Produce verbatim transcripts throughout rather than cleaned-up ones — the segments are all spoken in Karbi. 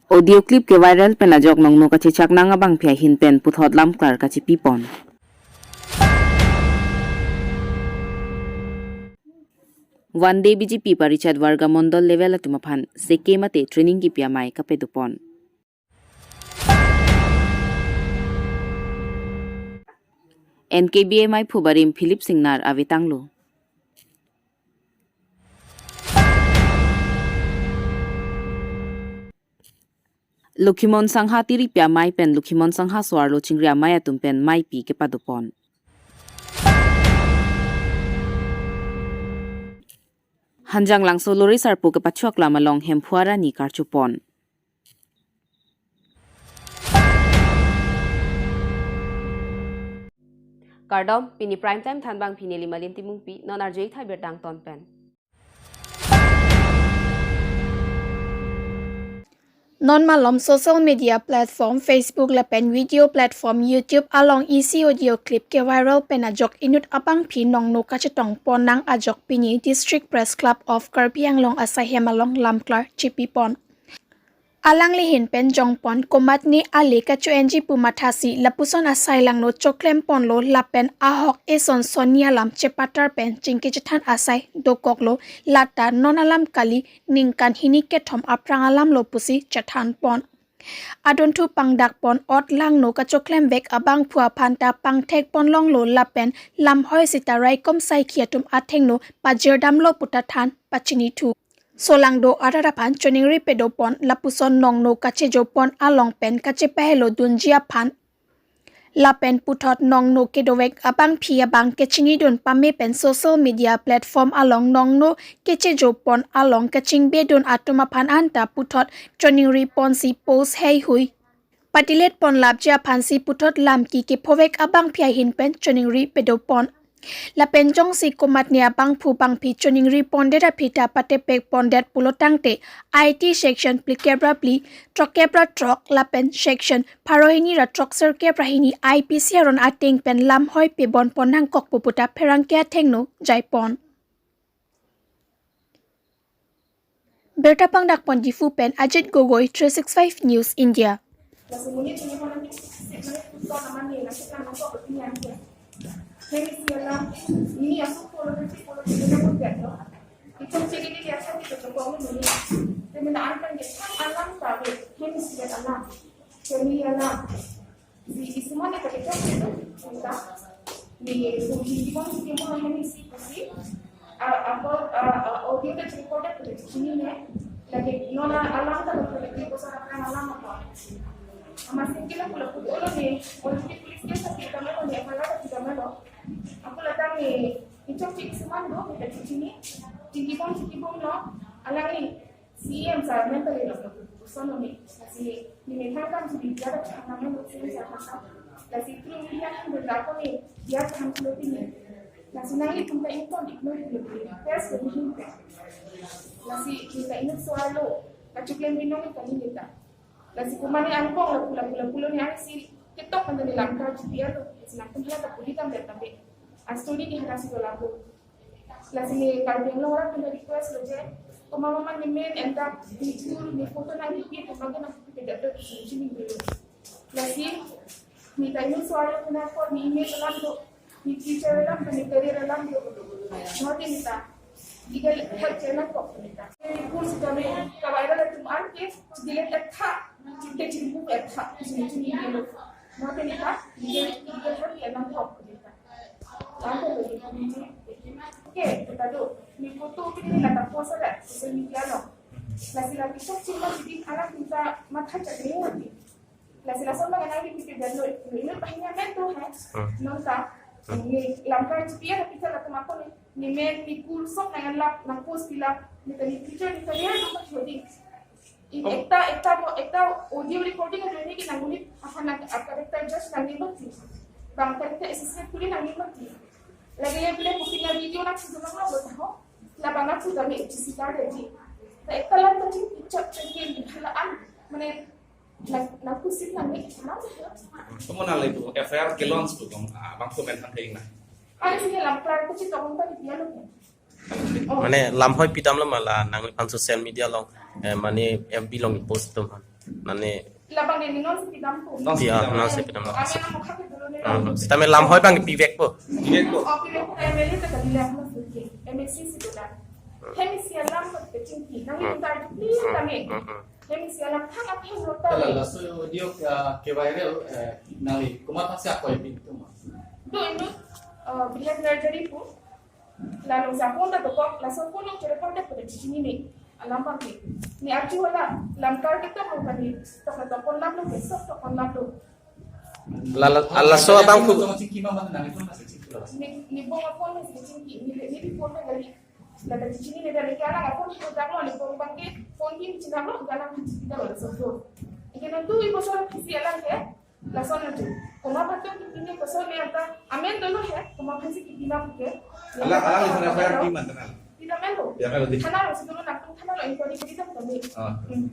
Audio clip ke viral pen ajok nongno kachechak nang abangpi ahin pen puthot lamklar kachipi pon. One day B J P parichat warga mondol level atum aphan seke mate training kipi amei kapedo pon. N K B A meiphu barim Philip Singnar avetanglo. Lokhimon Sangha tiripi amei pen Lokhimon Sangha so-arlo chingri amei atum pen meipi kepado pon. Hanjanglangso lorry sarpo kepachuak lam along Hemphu arani karcho pon. Kardom, pini Prime Time thanbang pini Limalin Timungpi, non arjui thai birta angton pen. Non malom social media platform Facebook lapen video platform YouTube along isi audio clip ke viral pen ajok inut abangpi nongno kachetong pon nang ajok pini District Press Club of Karbi Anglong asaihem along lamklar chipi pon. Alangli ahin pen jongpon komatne ale kacho-enji pu mathasi lapuson asai langno choklem ponlo lapen ahok eson sonni alam chepatar pen chingki chethan asai dokoklo, lata non alam kali ningkan hini kethom aphrang alamlo pusi chethan pon. Adunthu pangdak pon ot langno kachoklem vek abangphu aphan ta pangthek pon longlo lapen lamhoi sita raikom saikhi atum athengno pajirdamlo puta than pachinithu. Solangdo arat aphan choningri pedo pon lapuson nongno kachejo pon along pen kachepahelo dunji aphan. Lapen puthot nongno kedovek abangpi abang kechinidun pame pen social media platform along nongno kechejo pon along kachingbedun atum aphan anta puthot choningri ponsi post heihui patilet pon lapji aphansi puthot lamki kephovek abangpi ahin pen choningri pedo pon. Lapen jongsi komatne abangphu bangpi choningri pondet aphi ta patepek pondet pulo tangte I T section phlikep ra phli, throkkep ra throk lapen section pharo hini ra throkserkep ra hini I P C aron ateng pen lamhoi pebon pon nangkokpo puta pherangke athengno jai pon. Birta pangdak pon Diphu pen Ajit Gogoi, three six five News India. Isi, isi mane kali chok itu, kita. Ni, kung hindi mo, hindi mo na hini si, kasi, ah, ako, ah, ah, audio ta record ko chini ne. Lagi, non alam ta ko hindi ko sa alam ako. Ama singkila pula putolo ni, already police case ta kita malo ni, F I R ta kita malo. Ako latang ni, ichok chik suman do, kita chini. Chini bom, chini bom no, alang ni, C M sir mentally lo, puson lo ni. Lasi ni methang kam si biar ta chana mai lo C M sir masa. Lasi through media kan berlaku ni, biar paham lo ni. Lasi nanglitum ta ingkon ignore lo ni. Test lo ni. Lasi kita inut so-arlo, kachoklem binong kali neta. Lasi kumani angkong la pula pula pulo ni ari si ketok kan ni lamklar chipi alo. Lasi nangtum hala ta puli kam dan tabe. Asturi ni hala si labu. Lasi Karbi Anglong orang punya request lo je, koma mama ni men enta ni tour ni photo nangkipi, koma ke nangkipi ke dapet solution ni dulu. Lasi ni ta inut so-arlo kena ko ni email alam do, ni teacher alam do, ni career alam do. Note ni ta. Legal help channel ko ni ta. Ni course kami ka viral atum an ke delete etha, chute chimbu etha, solution ni dulu. Note ni ta, legal, legal help channel ko ni ta. Oke, kita do. Ni photo pini la ta post ada social media lo. Lasi la kisah cuma jadi anak kita matha cakri hati. Lasi la sama kan lagi pikir dan lo, lo ini banyak men tu hai. Nonta, ni lamklar chipi ada picture la tu mako ni. Ni men ni cool sok na yang lap, na post pilap, ni tadi picture ni tadi ada apa jadi. Ekta, ekta mo, ekta audio recording ada ni kita nguli apa nak, apa character judge nangli mati. Bang character assistant kuli nangli mati. Lagi yang pilih bukti na video nak sudah nang lo tahu. Lah bang nak sudah ni Jessica jadi. Nah, ekta lang tadi picture jadi yang halaan mana nak, nak pusing nangli. Kamu nang itu F I R ke launch tu kong, ah, bang komen han kaina. Hari sini lamklar ko chito kong tadi dia lo. Mane lamhoi pitam lo mala nangliphan social media along, eh, mane F B along post atum han. Mane labang de ni non si pidam ko. Non si pidam. Non si pidam. Amen amokha ke dolo ne. Hmm. Sitame lam hoi abang pivek po. Pivek po. Oh, pivek po, M L A ta kali lam non si ke. M A C si pidam. Hem isi alam kachingki. Nangli Hmm. tar di please Hmm. kami. Hmm. Hmm. Hem isi alam thang aphen lo ta. Ala laso audio ke, ke viral, eh, nangli komat si akoi pin tu ma. Do inut, eh, behavior jadi pu. Lalu sa phone ta dokok, laso phone nang chere contact pada chinine. Alam abang ke. Ne arju wala, lam kar kita mau tadi, tok tok pon lam lo, besok tok pon lam lo. Lala, ala so abang pu. Tong chingki ma mana nang itu masih chingki lo. Ne, ne bong phone masih chingki, ne, ne di phone na gali. Lata chinine dari ke alang phone kita lo, ne bong abang ke, phone ke chinam lo, galang kita lo, so so. Ike nontu ipo so kisi alang ke, lason nanti. Komat patu kipine koson ne anta amen dolo he, komat patu kipinam ke. Alang, alang lason F I R pi man tanal. Tidak amen lo. Ya, kalau di. Thana lo, si dolo nangtum thana lo inquiry kita kami. Ah. Hmm.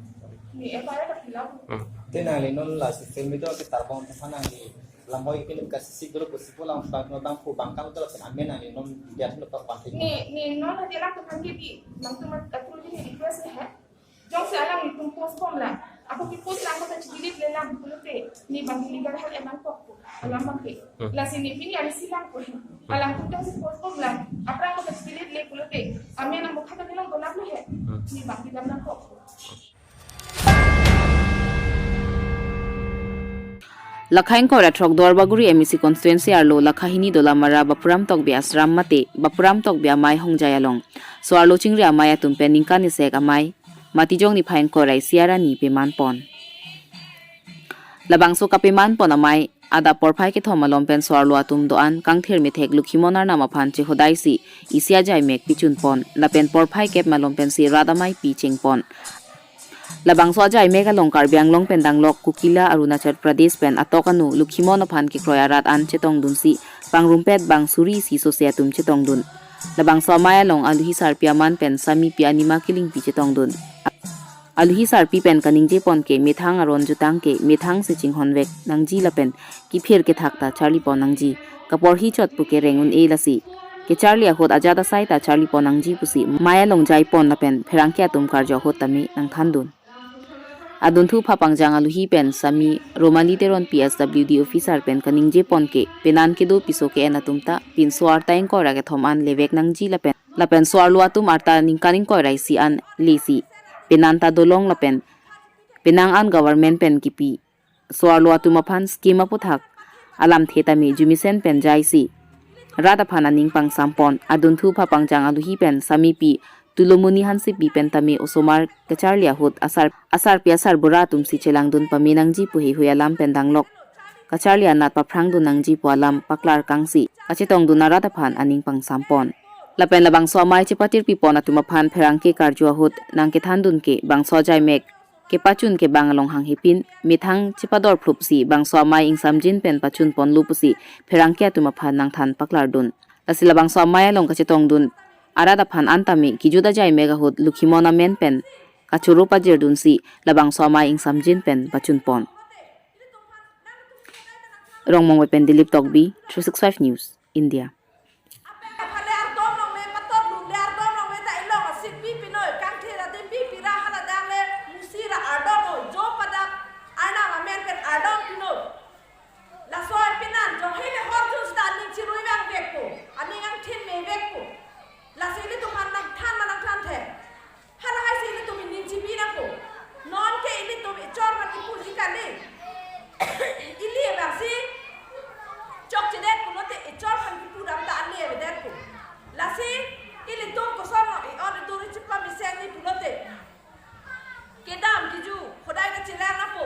Ni F I R ta pilam. Hmm. Te nangli non la social media ke tarbong thana nangli lam hoi ke ka sisi dolo ko sipo lam bang bang ko bang kam dolo kan amen nangli non dia thana pa pa. Ni, ni non hati alang tu kan ke di, nangtum mat atur di request he. Jongsi alanglitum post bom lang, ako ke post lang ko ta delete le lang pulote, ne abang legal hal emang pok ko, alam abang ke. Hmm. Lasi ne pini ami si lang ko. Alangtum jongsi post bom lang, aphrang ko ta delete le pulote, amen amokha ta kelong ko lang lo he. Hmm. Ne abang pidam lang pok ko. Lakha ingkoi ra throk Duarbagori M A C constituency arlo lakha hini Dolamara Bapuram Tokbi Ashram mate Bapuram Tokbi Amei Hongjai along so-arlo chingri amei atum pen ningkan isek amei Matijong niphai ingkoi ra isi arni peman pon. Labangso kapeman pon amei adap porphai kethom malom pen so-arlo atum do-an kangthir methek Lokhimon arnam aphan chehodai si isi ajaimek pichun pon lapen porphai kep malom pensi rat amei pi cheng pon. Labangso ajaimek along Karbi Anglong pen danglok Kukila, Arunachal Pradesh pen atok anu Lokhimon aphan kekroi arat an chetongdunsi pangrumpet bang suri isi sose atum chetongdun. Labangso amei along aluhi sarpi aman pen samipi Anima Killingpi chetongdun. Aluhi sarpi pen kaningje pon ke methang aron jutang ke methang si chinghon vek nangji lapen kiphir kethak ta charli pon nangji. Kaporhi chot pu ke reng un-e lasi kecharli ahut ajat asai ta charli pon nangji pusi mei along jai pon lapen pherangke atum karju ahut tame nangthandun. Adunthu Phapangjang aluhi pen sami Romali Teron P S W D officer pen kaningje pon ke penan kedo piso ke-en atum ta pinso arta ingkoi ra kethom an levek nangji lapen lapen so-arlo atum arta ningkan ingkoi ra isi an lesi penan ta dolong lapen penang an government pen kipi so-arlo atum aphan scheme aputhak alamthe tame jumisen pen jaisi rat aphan aning pangsam pon. Adunthu Phapangjang aluhi pen samipi Tulomoni Hansepi pen tame osomar kacharli ahut asar asarpi asarbura atum si chelangdun pame nangji pu heihui alam pen danglok kacharli anat paphrangdun nangji pu alam paklar kangsi kachetongdun arat aphan aning pangsam pon. Lapen labangso amei chepatirpi pon atum aphan pherangke karju ahut nangkethandun ke bangso ajaimek kepachun ke bang along hanghe pin methang chepador phlup si bangso amei ingsamjin pen pachun ponlo pusi pherangke atum aphan nangthan paklardun. Lasi labangso amei along kachetongdun arat aphan an tame kejut ajaimek ahut Lokhimon amen pen kachoro pajirdunsi labangso amei ingsamjin pen pachun pon. Rongmongve pen Dilip Tokbi, three six five News, India. Apek aphale ardom long me, patot lun le ardom long me ta ilong asik bi pinoi, kangthir adim bi pira hala dang le musi ra ardom o, jo padak arnam amen pen ardom pinoi. Laso ai pinan jong hele hor jun sta aning chirui vang vek po, aning angthin me vek po. Lasi ilitum aphan nangthan ma nangthan the. Hala hai si ilitum aning chibi nangpo. Non ke ilitum echor aphan kipuji kali. Ili abang si chokchedet pulote echor aphan kipu dam ta ale avedetpo. Lasi ilitum koson no e-or duri chipamesen ni pulote kedam keju khodai kachelang nangpo.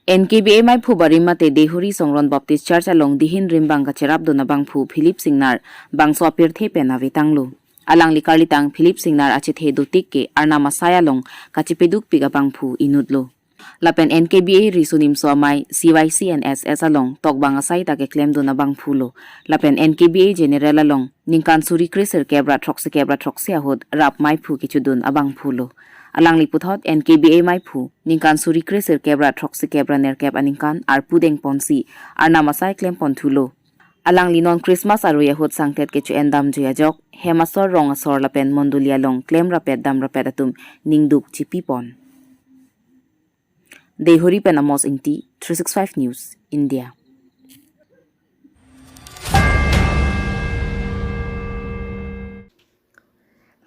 N K B A meiphu barim mate Dehori Songron Baptist Church along dihin rimbang kacherapdun abangphu Philip Singnar bangso apirthe pen avetanglo. Alangli karlitang Philip Singnar achethe dotik ke arnam asai along kachepedukpik abangphu inutlo. Lapen N K B A Riso Nimso Amei, C Y C and S S along tokbang asai ta keklemdun abangphulo. Lapen N K B A General along ningkan suri kre sirkep ra throksi kep ra throksi ahut rap meiphu kechudun abangphulo. Alangli puthot N K B A meiphu ningkan suri kre sirkep ra throksi kep ra nerkep aningkan arpu dengponsi arnam asai klem ponthulo. Alangli non Christmas arui ahut sangthet kecho-en damjui ajok, hem asor rong asor lapen mondoli along klem rapet dam rapet atum ningduk chipipon. Deihori pen Amos Ingti, three six five News, India.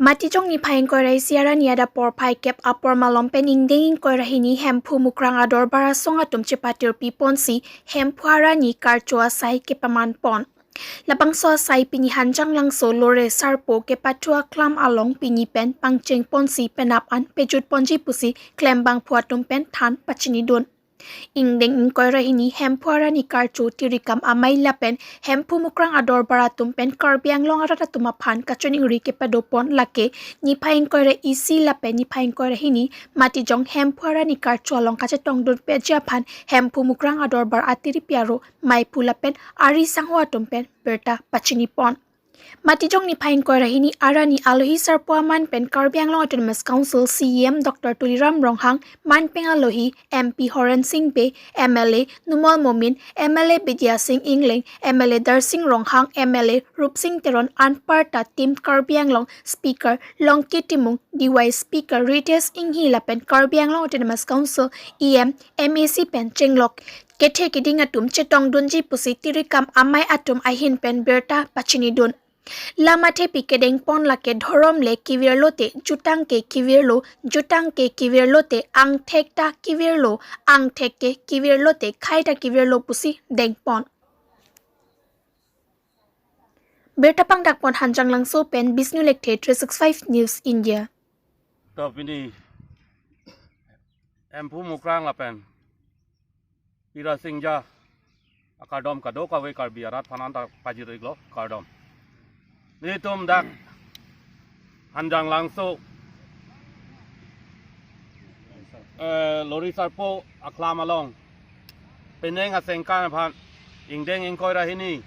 Matijong niphai ingkoi ra isi arni adap porphai kep apor malom pen ingdeng ingkoi ra hini Hemphu Mukrang adorbar asong atum chepatirpi ponsi Hemphu arni karcho asai kepaman pon. Labangso asai pini Hanjanglangso Lore Sarpo kepathu aklam along pini pen pangcheng ponsi penap an pejut ponji pusi klembangphu atum pen than pachinidun. Ingdeng ingkoi ra hini Hemphu arni karcho Tirikam Amei lapen Hemphu Mukrang adorbar atum pen Karbi Anglong arat atum aphan kachiningri kepado pon lake niphai ingkoi ra isi lapen niphai ingkoi ra hini Matijong Hemphu arni karcho along kachetongdun peji aphan Hemphu Mukrang adorbar atiripi aro maiphu lapen ari sangho atum pen birta pachini pon. Matijong niphai ingkoi ra hini arni alohi sarpo aman pen Karbi Anglong Autonomous Council C E M Doctor Tuliram Ronghang, manpeng alohi M P Horen Sing Bey, M L A Numal Momin, M L A Bidya Sing Engleng, M L A Darsing Ronghang, M L A Rupsing Teron anparta Team Karbi Anglong Speaker Longki Timung, D Y Speaker Ritesh Enghi lapen Karbi Anglong Autonomous Council E M, M A C pen chenglok kethe keding atum chetongdunji pusi Tirikam Amei atum ahin pen birta pachinidun. Lam athepi kedeng pon lake dhorom le kevirlo te, jutang ke kevirlo, jutang ke kevirlo te, angthek ta kevirlo, angthek ke kevirlo te, khai ta kevirlo pusi deng pon. Birta pangdak pon Hanjanglangso pen Bisnu Lekthe, three six five News India. To pini Hemphu Mukrang lapen Tirikam Amei akardom kadokave Karbi arat aphan anta pajir-iklo, kardom. Nelitum dak Hanjanglangso, eh, Lore Sarpo aklam along penang asengkan aphan ingdeng ingkoi ra hini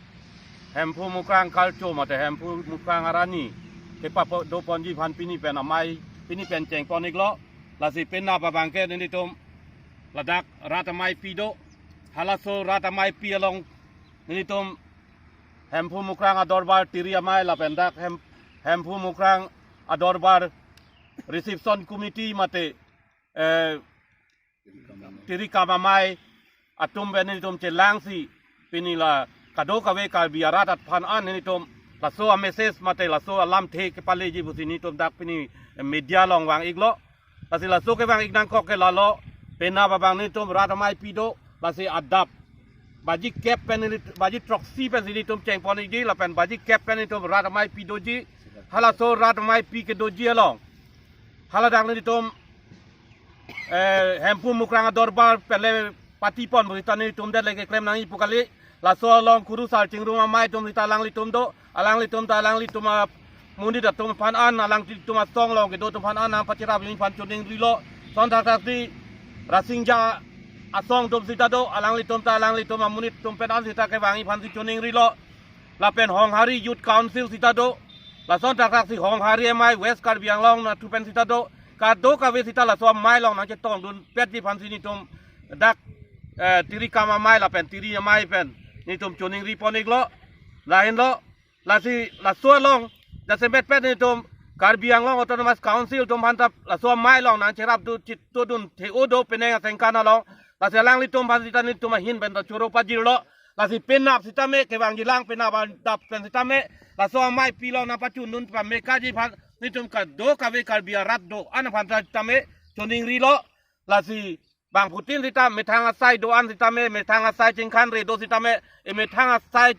Hemphu Mukrang karcho mate Hemphu Mukrang arni kepado ponji aphan pini pen amei, pini pen cheng pon-iklo. Lasi penap abangke nelitum ladak rat ameipi do. Halaso rat ameipi along nelitum Hemphu Mukrang adorbar Tiri Amei lapen dak Hem-, Hemphu Mukrang adorbar reception committee mate, eh, Tirikam Amei atum pen nelitum chelangsi pini la kadokave Karbi arat aphan an nelitum laso a-message mate laso alamthe kepaleji pusi nelitum dak pini media along vang-iklo. Lasi laso kevang-ik nangkok ke lalo, penap abang nelitum rat ameipi do, lasi adap baji kep pen neli, baji throksi pensi nelitum cheng pon-ikji lapen baji kep pen nelitum rat ameipi doji. Halaso rat ameipi kedoji along haladak nelitum, eh, Hemphu Mukrang adorbar pen le pati pon pusi ta nelitum det le keklem nangji pu kali. Laso along kurusar chingrum amei atum sita alanglitum do, alanglitum ta alanglitum amonit atum aphan an, alanglitum asong along kedo atum aphan an nangpacherapji aphan choningrilo. Lason thakthaksi Rasingja asong atum sita do, alanglitum ta alanglitum amonit atum pen an sita kevangji aphansi choningrilo. Lapen Honghari Youth Council sita do. Lason thakthaksi Honghari Amei West Karbi Anglong atum pen sita do. Kadokave sita laso amei along nangchetongdun petji aphansi nelitum dak, eh, Tirikam Amei lapen Tiri Amei pen nelitum choningri pon-iklo. Lahenlo, lasi laso along jasemet pen nelitum Karbi Anglong Autonomous Council atum aphan ta laso amei along nangcherapdun chitodun the-o do penang asengkan along. Lasi alanglitum aphan sita nelitum ahin pen ta choro pajirlo. Lasi penap sitame kevangjilang penap adap pen sitame laso ameipi along nangpachundun pamekaji aphan nelitum kadokave Karbi arat do-an aphan ta sitame choningrilo. Lasi bangphutin sita methang asai do-an sitame, methang asai chingkhanre do sitame, e methang asai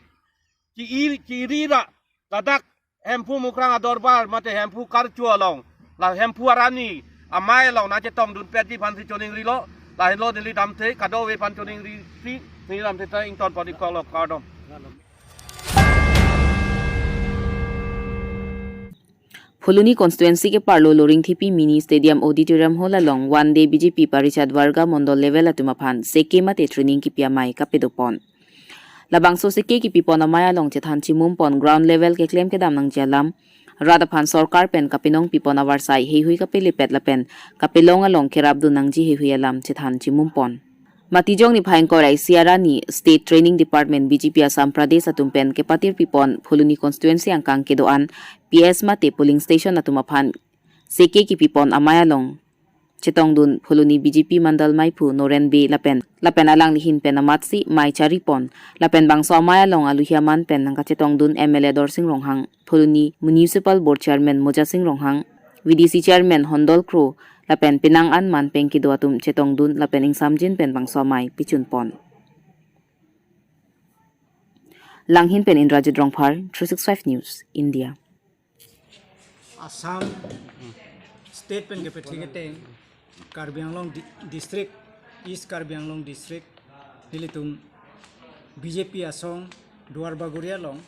chi-i, chi-iri ra ladak Hemphu Mukrang adorbar mate Hemphu karcho along, la Hemphu arni amei along nangchetongdun petji aphansi choningrilo. Lahenlo neli damthe, kadokave aphan choningrisi neli damthe ta ington pon-ik koklo, kardom. Phuloni constituency keparlo Loringthepi Mini Stadium Auditorium Hall along one day B J P Parichat Varga Mondol level atum aphan seke mate training kipi amei kapado pon. Labangso seke kipi pon amei along chethan chimum pon ground level keklem kedam nangji alam, rat aphan sorkar pen kapenong pi pon avarsai heihui kapelepet lapen kapelong along kerapdun nangji heihui alam chethan chimum pon. Matijong niphai ingkoi ra isi arni State Training Department B J P Assam Pradesh atum pen kepatir pipon Phuloni constituency angkang kedo-an P S mate polling station atum aphan seke kipipon amei along chetongdun Phuloni B J P Mandal Meiphu Noren Bey lapen lapen alanglihin pen amatsi mei charipon lapen bangso amei along aluhi aman pen nangkachetongdun M L A Dorsing Ronghang, Phuloni Municipal Board Chairman Moja Sing Ronghang, V D C Chairman Hondol Kro lapen penang an man pen kedo atum chetongdun lapen ingsamjin pen bangso amei pichunpon. Langhin pen Indrajit Rongphar, three six five News, India. Assam State pen kepathik ateng Karbi Anglong di- District, East Karbi Anglong District, nelitum B J P asong Duar Bagori along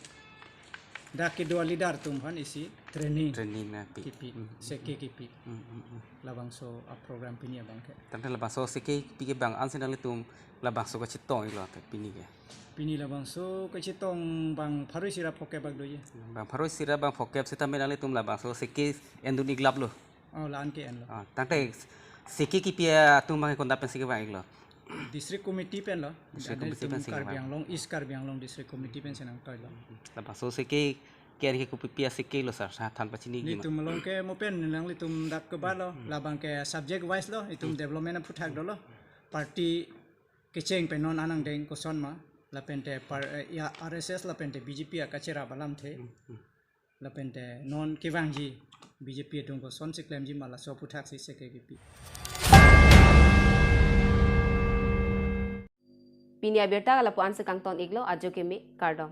dak kedo a-leader atum aphan isi training Training na pi. Kipi, Hmm. seke kipi. Hmm, hmm, hmm. Labangso a-program pini abang ke. Tangte labangso seke pi ke bang ansi nanglitum labangso kachetong iklo te pini ke. Pini labangso kachetong bang pharo isi ra phokep bak doji. Bang pharo isi ra bang phokep seta nanglitum labangso seke endun iklap lo. Oh, la-an ke enlo. Ah, tangte seke kipi atum bang konat pensi kevang iklo. District Committee pen lo. District Committee pen si Karbi kevang. Anglong, East Karbi Anglong District Committee pensi nangtoi lo. Labangso seke ke-en ke kopi pi aseke lo sir, sa than pachini gima. Nelitum along ke mo pen nanglitum dak kebar lo, labang ke subject wise lo, itum Hmm. development aphuthak dolo. Party kecheng pen non anang deng koson ma, lapen te par, eh, ya R S S lapen te B J P akachera balam the. Hmm, hmm. Lapen te non kevangji B J P atum kosonsi klemji ma laso aphuthak si seke kipi. Pini abirta lapu-an si kangton iklo, ajo keme, kardom.